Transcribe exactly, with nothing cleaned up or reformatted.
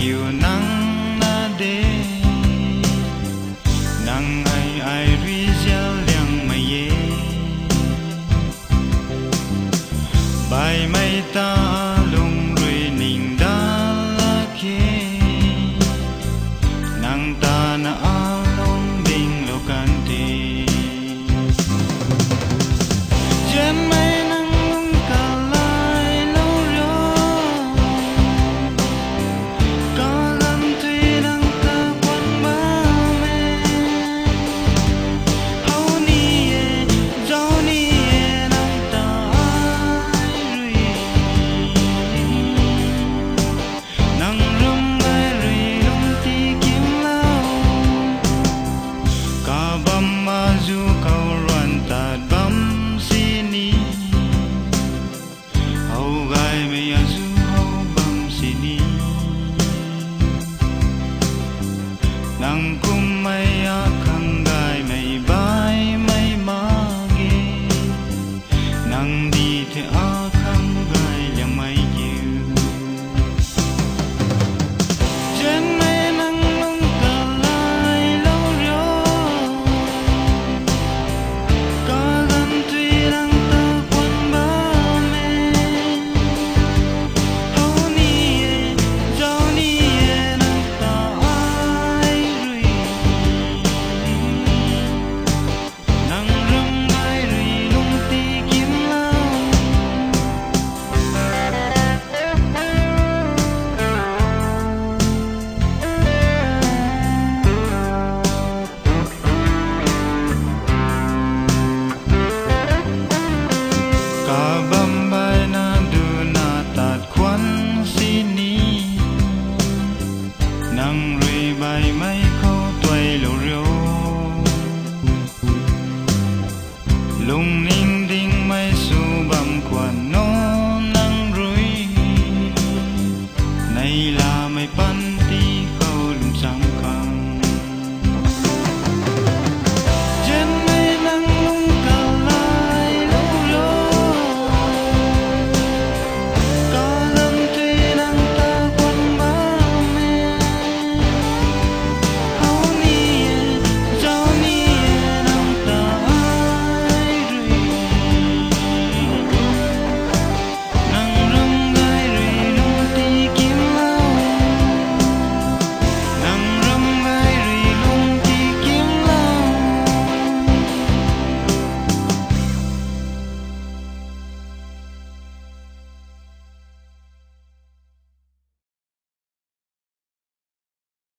Kiu nang na de, nang hei ai rui zial liangmei e. Baihmei ta alung rui ning dat la khe, nang ta na alung dinglou kan the. Nzianmei nang lung kalailou rio, kaganv tui nang ta kuan bam e. How ni e, zauc ni e, nang ta ai rui, nang ram gay rui lung ti kimlou. Kabam azu khou ruan tat bam sini, how gaymei azu how bam sini, nang kummei akhang gaymei baihmei mak ge. Nang di the akhang gay liangmei kiu. Nzianmei nang lung kalailou rio, kaganv tui nang ta kuan bam e. How ni e, zauc ni e, nang ta ai rui, nang ram gay rui lung ti kimlou. Kabam baihna duna tat khwan sini, nang rui baihmei khou tuailou rio. Lungning dingmei sw bam khwan nunc nang rui, neihlamei panty